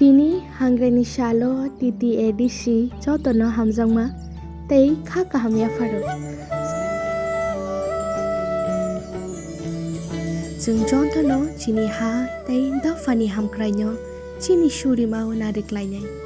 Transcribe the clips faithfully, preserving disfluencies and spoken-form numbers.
Tini hangre ni salo T T A D C jotono hamjakma tei kha kaham yapharo. Chwng jotono chini ha tei dophani hamkraino chini surimao nariklainai.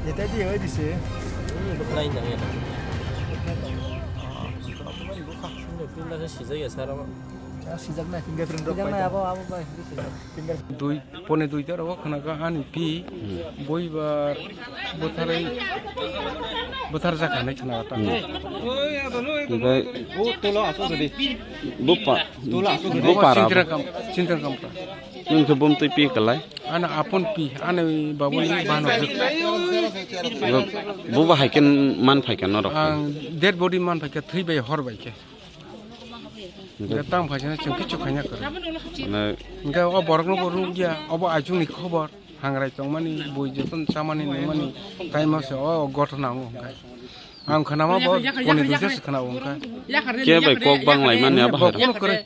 Eta di oi dise. Sijak na fingerprint rok. Sijak na pai abo, abo bai. Dui, pone duita rogo khana ka ani pi, hmm, boibar botharwi, botharjak hinwi khana ta. Hmm. Omo tolo asuk gede. Bupa, tolo asuk gede. Bupa ra. Chintra kam, chintra kam ta. Nwng khe bumtwi pi kalai? Ano apon pi, ano babuni bano. Buba hai khe man phai kha norok? Ang dead body man phai kha, thwi bai hor bai khe. Hwnkhe tang phaisano chwng kichu khaina kwrwi. Mane hwnkhe o borokno bo rwkya, obo aichukni khobor, hangrai tongmani, bui jotono chamani nungmani, taimo se o gothona wngo hwnkhe. Ang khwnama bo poni duisa se khwnao hwnkhe. Khe bai kok bang laimani abo hai? Bo kuno kwrwi,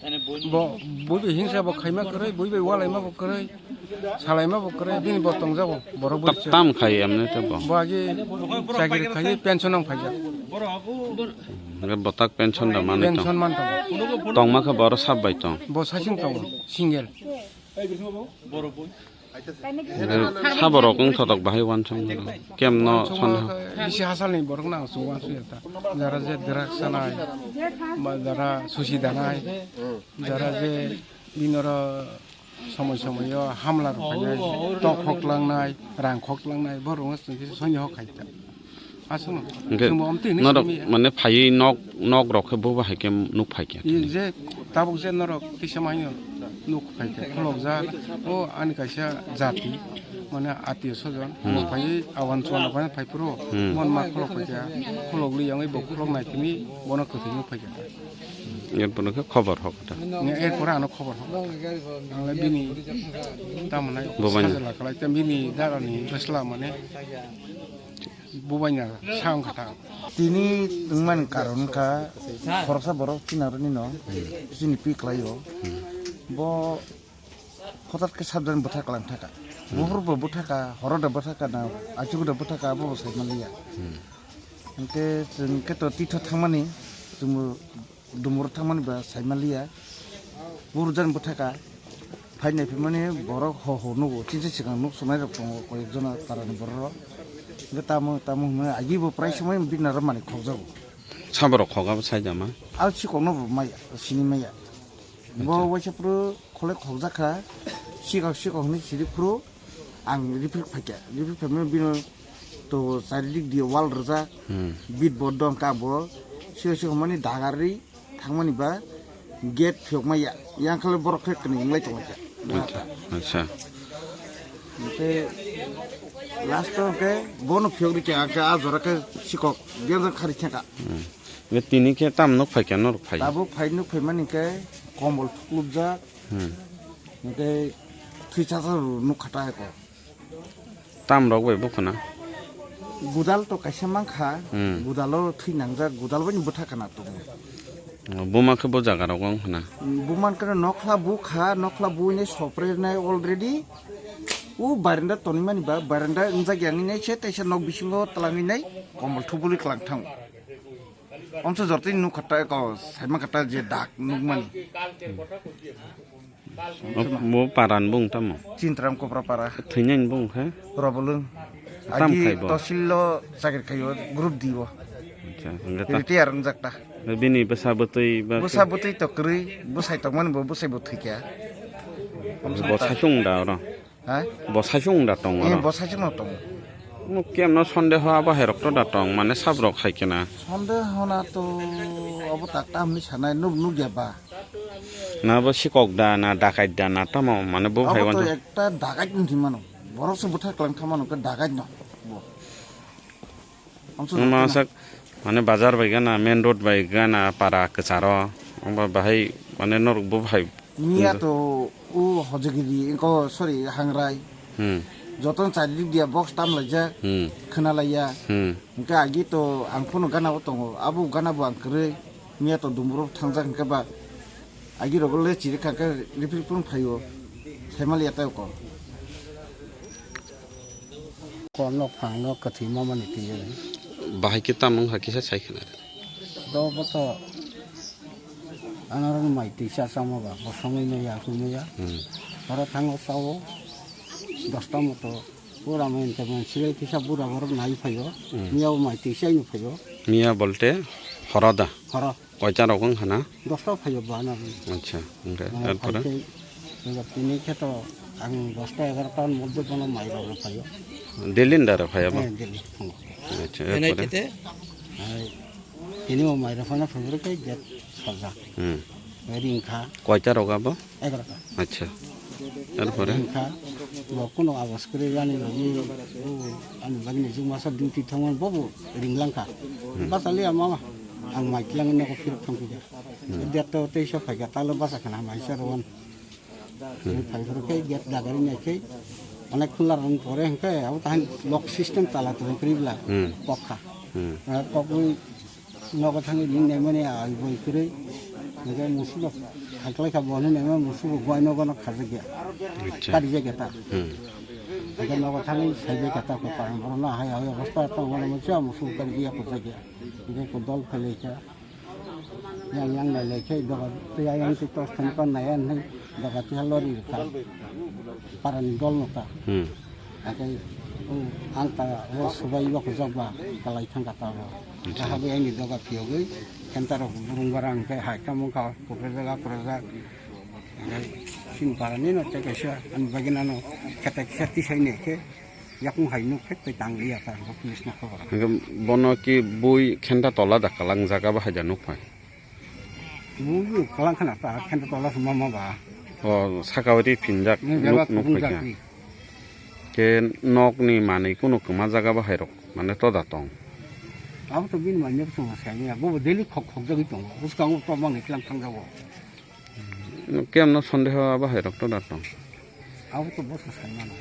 bo bui bai hingsa bo khaima kwrwi, bui bai walaima bo kwrwi. Salaima bo kwrwi, bini bo tongjago, borok bwrwi se. Tam khai emne te bo? Bo agi chakri khai, pension nang phaijak. Hwnkhe botak pension da manwi tong. Pension man tongo. Tongma khe bo oro sab bai tong? Bo saichung tongo, single. Hwnkhe sabo rok wng thotok bahai uansukma kemno sonna. Bisi hasalni borok no ang chuk uansukya ta. Jara je drugs chanai, ba jara susi danai, jara je bini oro Somoi somoi o hamla rok phainai, tok khok langnai, rang khok langnai, borok wngkha chwng khe soini hok khai ta. Aswkno. Hwnkhe chwngbo omtwi hinwi norok simi ya. Mane phaiwi nok, nok rok khe bo bahai khe nuk phai khe. I je tabuk je norok kisa ma hino nuk phai khe khulokjak, o ani kaisa jati, mane atiyo sojon, hmm, bo phaiwi awan chuana phai phai phuru, hmm, mon ma khulok phai khe, khulok li yangwi bo khulok nai tini bono kwthwi nuk phai khe. Erpor khe khobor hok ta. Nge erpor ano khobor hok. Ang le bini tamo nai. Bubaina. Sajla kalai ta bini dara ni bwsla mane bubaina sa wng kha ta. Tini wngmani karon kha khoroksa borok chini aro nino chini pi kwlai o. Bo hotat khe sabjani bwtha kwlang thaka. Buphur bo bwtha kha, horo da bwtha kha na, achugo da bwtha kha, abo bo sai manliya. Hwnkhe chwng khe to titho thangmani, chwngbo Dumur thangmani ba saimaliya. Burjan bwthaka. Phainai phimani borok ho ho nugo. Chini swkang nuk sunai rok tongo koyek jona parani borok rok. Hwnkhe tamo, tamo hwnwi agi bo prai swmai bini aro manwi khokjago. Saborok khok abo sai jama? Abo sikokno bo maya, sini maya. Bo waisa phuru khole khokjak kha, sikok sikok hwnwi siri phuru ang refer phaikha. Refer phaimano bino to charidik di wall rwjak, Hmm. bit bo dong ka bo, sikok sikok mani dagarwi thangmani ba gate phiyokma ya, yang khale borok khe kwnwi wnglai tonglaikha. Acha, acha. Hwnkhe last o hwnkhe bono phiyok rikha, hwnkhe a jora khe sikok genjang khari thangkha. Hmm. Hwnkhe tini khe tam nuk phaikha norok phai? Tabuk phai nuk phaimani hwnkhe kombol thuklubjak. Hmm. Hwnkhe thwi chasa rw nuk kha ta eko. Tam rok bai bukhuna? Gudal to kaisa mankha, Hmm. gudalo thwi nangjak, gudal bai bwtha kana tongo. Buma khe bo jaga rok wng khna? Buma khe nokhla bukha, nokhla buinai soprenai already. O barenda tonimani ba, barenda wngjak yang nai se teisa nok bisingo twlangwi nai kombol thubuli kwlang thango. Omsa jortini nuk kha ta eko, saima kha ta je dak nukmani. Bo paran bung tamo? Chintram Kopra para. Thwinani bung khe? Robolwng. Tam Agi khai bo? Tosillo chakri khaio group D o. Acha, hwnkhe ta- Retire wngjak ta. Bini bwsa bwtwi ba Bwsa bwtwi to kwrwi, bwsai tongmani bo bwsai bo thwikha. Bo sachung da oro? Ha? Bo sachung da tong Eh, oro? Bo sachung no tongo. Nuk kemno sondeho abo hai rok to da tong, mane sab rok hai kena. Sondeho na to abo tak ta hwnwi sanai nuk nuk ya ba. Na bo sikok da, na dakait da, na tamo, mane bo Abo hai to wan. Ekta dakait wngwi mano. Borok se bwthar klang kha mano, khe dakait no. Bo. Amsa Wngma jotoni. Sak, mane bazar bai gana, main road bai gana, para kwcharo. Wngba bahai, mane norok bo bahai. Miya to o hojagiri, ko, sorry, hangrai. Hmm. Jotono charidik dia box tam laijak, Hmm. Khna laiya. Hmm. Hwnkhe agi to ang phano gana o tongo, abo gana bo ang kwrwi. Miya to dumbrok thangjak hwnkhe ba agi rogo le chiri kha khe refer phano phaio. Saimal ya tei ko. Ko nok phang nok kwthwi mamani twi. Bahai khe tamo wngkha kisa sai khna. Do bo to anarok mai twi cha chama ba bo songwi no ya kwi no ya. Hmm. Oro thango sao dosta moto. Pura main te main serial kisa bura borok nai phaio. Hmm. Miya bo mai twi chaino phaio. Miya bolte horo da? Horo. Koita rok wng khana? Dosta phaio bana. Acha, hwnkhe, Mane erpore? Phai tei, hwnkhe tini khe to ang dosta egarota ni moddhe bono mai rok phaio. Daily ni dara phaio bo? Eh, daily, phungo. Acha, Enai erpore? Tete? Ai, tini bo mai rok phano phaibrwk khe gate sajak. Hmm. Ring kha. Koita rok abo? Egarota. Acha. Erpore? Ring kha. Bo kuno abos kwrwi ani logi, o, ani bagini jukmasa duty thangmani bobo ring lang kha. Hmm. Bachali ama ang mai tlang nogo phirok thang kha. Hmm. Detto teisa phaikha, talo basa khana mai sa rowan. Hmm. Phai phuru khe gate dagari nai khe onek khula rong pore hwnkhe abo tahan lock system tala tong kribla Hmm. Kok kha. Hmm. Ah, kokwi nogo thangwi ring nai mani ai boi kwrwi hwnkhe musubo khaklai kha bo hinwi nai mani musubo guai nogo no khajak ya. Acha. Kari jak ya ta. Hmm. Hwnkhe nogo thangwi sai bai kha ta ko parang borok no hai hai obostha tong mani musubo kari jak ya khajak ya. Hwnkhe ko dol phai lai kha. Yang yang lai lai khe doga tei ayang tei tos thani pan nai ya hinwi doga tei lori rwkha. Parani dol no ta. Hmm. Akai, o, ang ta o subai yok jok ba kalai thang ka ta bo. Acha. Aha bo yang ni doga phiyogwi khenta rok burung barang khe hai kamung ka kupre jaga kupre jak. Akai sin parani no tei kaisa ani bagina no khete kisa tisai ne khe. Yakung hai nuk phek tei tang liya ta, bo police no khobor. Hingke bono ki bui khenta tola da kalang jaga ba haida nuk phai? Bui kalang khana ta, khenta tola se mama ba. O saka ri phinjak nuk, nuk phai kha. Ke nok ni manwi kunu kwma jaga ba hai rok, mane toda tong. Abo to bini manwi bo chwng sai ya, bo bo daily khok khok jagwi tongo, bwskango to manwi klang thang jago. Kemno sondeho abo hai rok toda tong. Abo to bo se sai mano.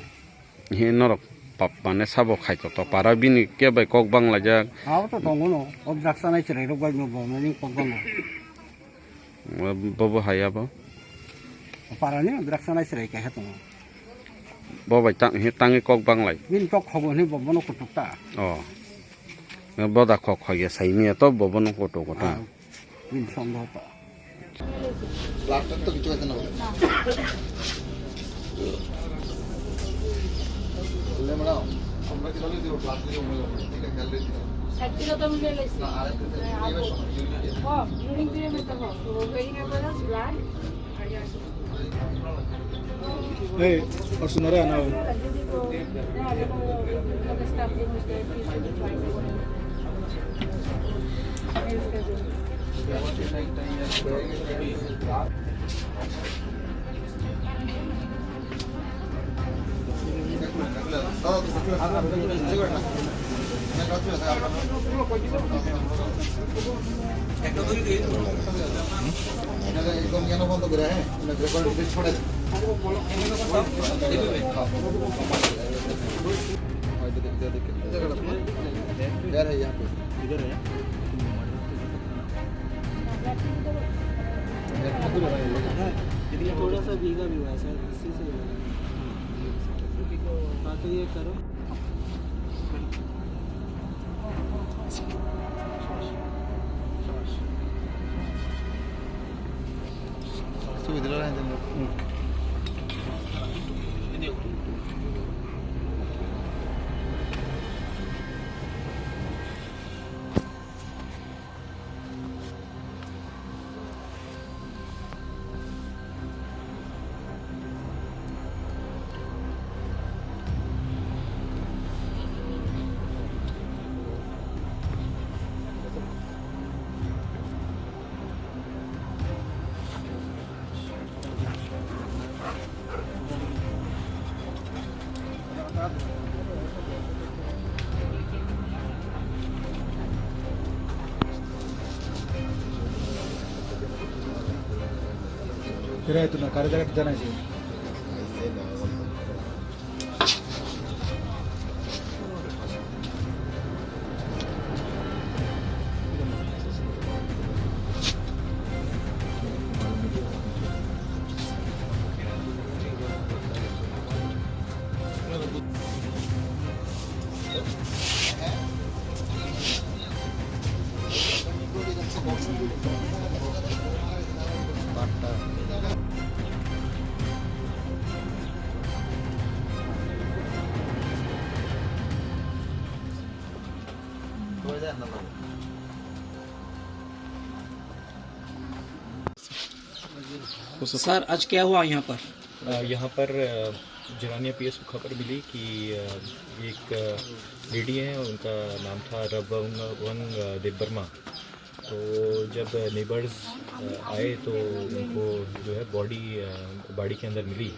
He norok pap mane sabo khai to, to para bini ke bai kok bang laijak. Abo to tongo no, o drugs chanai chwrai rok bai no bo mani kok bang. Bobo hai abo. Para ni drugs chanai chwrai kaisa tongo. Bo bai tang, he tangi kok bang lai. Bini kok khobo ni bo bono kutuk ta. Oh. Boda kok khoye sai ni to bo bono kutuk ta. Ah. Bini songo to. Plaster to kichu hoito na. Le madam, amra Side থেকে তো আমি নিয়ে এসেছি। হ্যাঁ, আপু। ও, urine period তো হোক। তো এই ব্যাপারে ব্লাড আর ইয়ার সাথে। Hey, Arsenal, no. একদম জ্ঞান বন্ধ করে, হ্যাঁ, রেকর্ড ছড়ে দেন। इधर है, यहाँ पे। इधर है। थोड़ा सा भीगा भी हुआ है सर, इसी से हुआ है। हाँ, तो ये करो। तेरा है तू ना, काले जाके जाना चाहिए। सर, आज क्या हुआ यहाँ पर? अ, यहाँ पर, अ, जिरानिया पीएस को खबर मिली कि, अ, एक, अ, लेडी हैं, उनका नाम था रवंग देबबर्मा। तो जब नेबर्स, अ, आए तो उनको जो है बॉडी, अ, बाड़ी के अंदर मिली।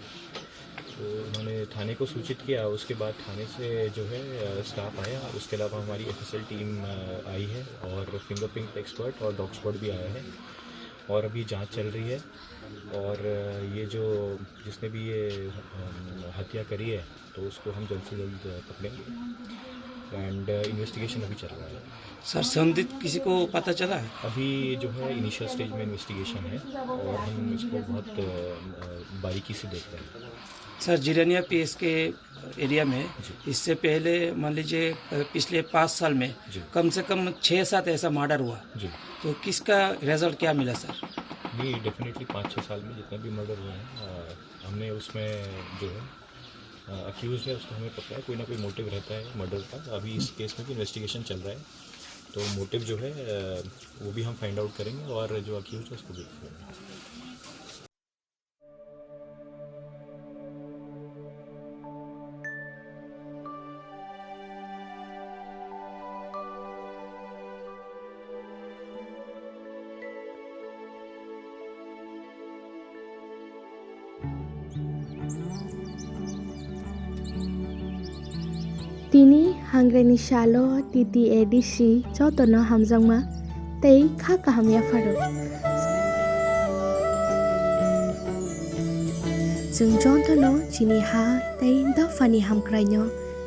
तो उन्होंने थाने को सूचित किया। उसके बाद थाने से जो है, अ, स्टाफ आया। उसके अलावा हमारी एफएसएल टीम, अ, आई है और फिंगरप्रिंट एक्सपर्ट और डॉग स्क्वाड भी आया है और अभी जांच चल रही है। और, अ, ये जो, जिसने भी ये, अम, हत्या करी है, तो उसको हम जल्द से जल्द, अ, पकड़ेंगे। एंड, अ, इन्वेस्टिगेशन अभी चल रहा है। सर, संदिग्ध किसी को पता चला है? अभी जो है, इनिशियल स्टेज में इन्वेस्टिगेशन है और हम इसको बहुत, अ, अ, बारीकी से देख रहे हैं। सर, जिरानिया पीएस के एरिया में जी। इससे पहले, मान लीजिए, अ, पिछले पाँच साल में जी। कम से कम छः सात ऐसा मर्डर हुआ। जी। तो किसका रिजल्ट क्या मिला, सर? नहीं, डेफिनेटली पाँच छः साल में जितने भी मर्डर हुए हैं, अ, हमने उसमें जो है, अ, अक्यूज्ड है, उसको हमें पकड़ा है। कोई ना कोई मोटिव रहता है मर्डर का। अभी इस केस में भी इन्वेस्टिगेशन चल रहा है, तो मोटिव जो है, अ, वो भी हम फाइंड आउट करेंगे और जो अक्यूज्ड है, उसको भी पकड़ेंगे। Tini hangreni salo T T A D C jotono hamjakma tei kha kaham yapharo. Chwng jotono chini ha tei dophani hamkraino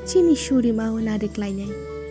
chini surimao nariklainai.